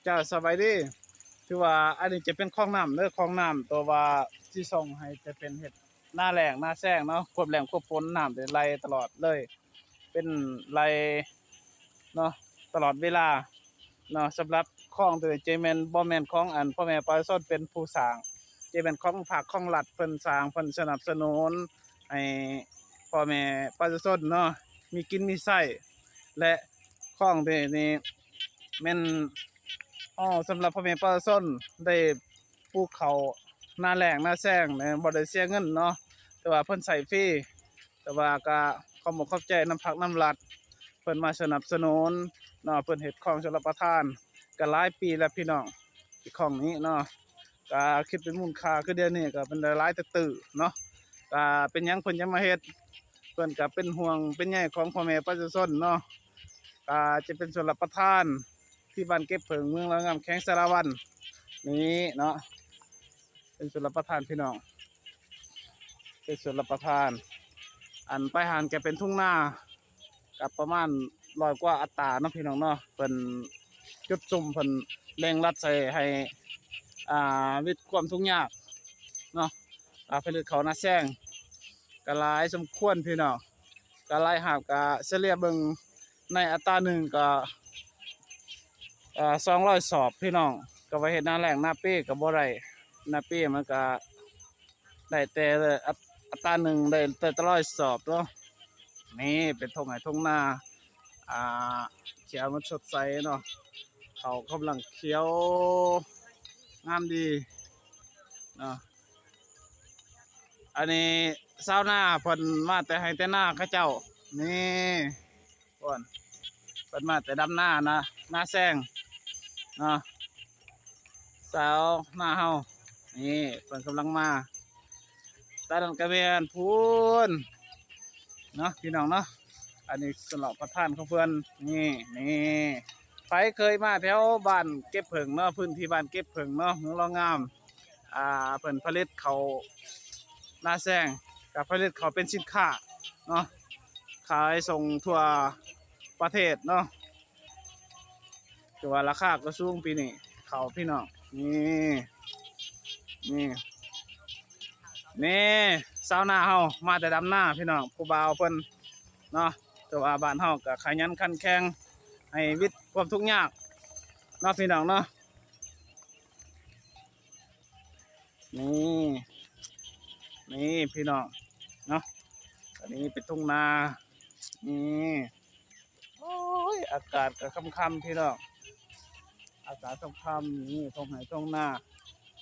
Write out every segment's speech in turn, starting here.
ເຈົ້າ ສະບາຍດີ. ຖືວ່າອັນນີ້ຈະເປັນຄອງນ້ຳເດີ ຄອງນ້ຳ ຕົວວ່າຊິສົ່ງໃຫ້ຈະເປັນເຮັດນາແລ້ງນາແຊງເນາະ ຄວບແລ້ງຄວບຝົນ ນ້ຳໄດ້ໄຫຼຕະຫຼອດເລີຍ ເປັນໄຫຼເນາະ ຕະຫຼອດເວລາເນາະ. ສຳລັບຄອງໂຕນີ້ຈະແມ່ນ ບໍ່ແມ່ນຂອງອັນພໍ່ແມ່ປະຊາຊົນເປັນຜູ້ສ້າງ ຈະແມ່ນຂອງພາກຂອງລັດເພິ່ນສ້າງ ເພິ່ນສະໜັບສະໜູນໃຫ້ພໍ່ແມ່ປະຊາຊົນເນາະ ມີກິນມີໃຊ້ ແລະ ຄອງໂຕນີ້ແມ່ນ ອໍ ສຳລັບພໍ່ແມ່ປະຊາຊົນໄດ້ປູກເຂົ້ານາແລ້ງນາແຊງ ແລະ ບໍ່ໄດ້ເສຍເງິນເນາະ ແຕ່ວ່າເພິ່ນໃຊ້ຟຣີ ແຕ່ວ່າກະຂອບອົກຂອບໃຈນຳພັກນຳລັດ ເພິ່ນມາສະໜັບສະໜູນເນາະ ເພິ່ນເຮັດຄອງຊົນລະປະທານ ກະຫຼາຍປີແລ້ວພີ່ນ້ອງ ທີ່ຄອງນີ້ເນາະ ກະຄິດເປັນມູນຄ່າຄືດຽວນີ້ກະເປັນຫຼາຍໆຕື້ໆເນາະ. ກະເປັນຫຍັງເພິ່ນຍັງມາເຮັດ ເພິ່ນກະເປັນຫ່ວງເປັນໃຍຂອງພໍ່ແມ່ປະຊາຊົນເນາະ. ກະຈະເປັນຊົນລະປະທານທີ່ບ້ານເກັບເຜິ້ງ ເມືອງລາວງາມ ແຂວງສາລະວັນນີ້ເນາະ ເປັນຊົນລະປະທານພີ່ນ້ອງ ເປັນຊົນລະປະທານ. ອັນໄປຫັ້ນກະເປັນທົ່ງນາ ກະປະມານຮ້ອຍກວ່າອັດຕາເນາະພີ່ນ້ອງເນາະ ເພິ່ນຈຸດສຸມ ເພິ່ນເລັ່ງລັດໃສ່ໃຫ້ ອ່າ ວິດຄວາມທຸກຍາກເນາະ ອ່າ ຜະລິດເຂົ້ານາແຊງ ກະຫຼາຍສົມຄວນພີ່ນ້ອງ ກະລາຍຮັບກະສະເລ່ຍເບິ່ງໃນອັດຕາໜຶ່ງກະ ເອີ ສອງຮ້ອຍສອບພີ່ນ້ອງ ກະວ່າເຮັດນາແລ້ງນາປີກະບໍ່ໄດ້ ນາປີມັນກະໄດ້ແຕ່ອັດ ອັດຕາໜຶ່ງໄດ້ແຕ່ຮ້ອຍສອບເນາະ. ນີ້ເປັນທົ່ງໄຮ່ທົ່ງນາ ອ່າ ຂຽວມັນສົດໃສເນາະ ເຂົ້າກຳລັງຂຽວງາມດີເນາະ. ອັນນີ້ຊາວນາເພິ່ນມາແຕ່ໄຮ່ແຕ່ນາເຂົາເຈົ້າ ນີ້ ພຸ້ນ ເພິ່ນມາແຕ່ດຳນານະ ນາແຊງເນາະ ຊາວນາເຮົາ ນີ້ເພິ່ນກຳລັງມາ. ຕານັ້ນກະແມ່ນພຸ້ນເນາະ ພີ່ນ້ອງເນາະ ອັນນີ້ສຳລັບປະທານຂອງເພິ່ນ ນີ້ ນີ້ ໃຜເຄີຍມາແຖວບ້ານເກັບເຜິ້ງເນາະ ພື້ນທີ່ບ້ານເກັບເຜິ້ງເນາະ ເມືອງລາວງາມ ອ່າ ເພິ່ນຜະລິດເຂົ້ານາແຊງ ກະຜະລິດເຂົ້າເປັນສິນຄ້າເນາະ ຂາຍສົ່ງທົ່ວປະເທດເນາະ. ຖືວ່າລາຄາກໍສູງປີນີ້ ເຂົ້າພີ່ນ້ອງ ນີ້ ນີ້ ນີ້ ຊາວນາເຮົາມາແຕ່ດຳນາພີ່ນ້ອງ ຜູ້ບ່າວເພິ່ນເນາະ. ຖືວ່າບ້ານເຮົາກໍຂະຫຍັນຂັນແຂງ ໃຫ້ວິດຄວາມທຸກຍາກເນາະ ພີ່ນ້ອງເນາະ. ນີ້ ນີ້ພີ່ນ້ອງເນາະ ອັນນີ້ເປັນທົ່ງນາ ນີ້ ໂອ້ຍ ອາກາດກໍຄ່ຳໆ ພີ່ນ້ອງ ອາກາດຄ່ຳໆ ນີ້ທົ່ງໄຮ່ທົ່ງນາ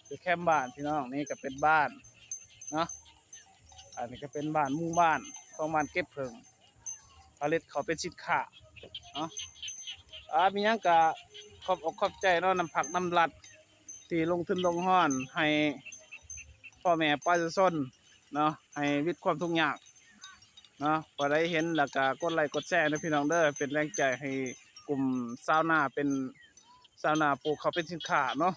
ຢູ່ແຄມບ້ານພີ່ນ້ອງ. ນີ້ກໍເປັນບ້ານເນາະ ອັນນີ້ກໍເປັນບ້ານ ໝູ່ບ້ານຂອງບ້ານເກັບເຜິ້ງ ຜະລິດເຂົ້າເປັນສິນຄ້າເນາະ. ອາ ມີຫຍັງກະຂອບອົກຂອບໃຈເນາະ ນຳພັກນຳລັດທີ່ລົງທຶນລົງຮອນໃຫ້ພໍ່ແມ່ປະຊາຊົນເນາະ ໃຫ້ວິດຄວາມທຸກຍາກເນາະ. ຜູ້ໃດເຫັນແລ້ວກະກົດໄລກົດແຊເດີພີ່ນ້ອງເດີ ເປັນແຮງໃຈໃຫ້ກຸ່ມຊາວນາ ເປັນຊາວນາປູກເຂົ້າເປັນສິນຄ້າເນາະ.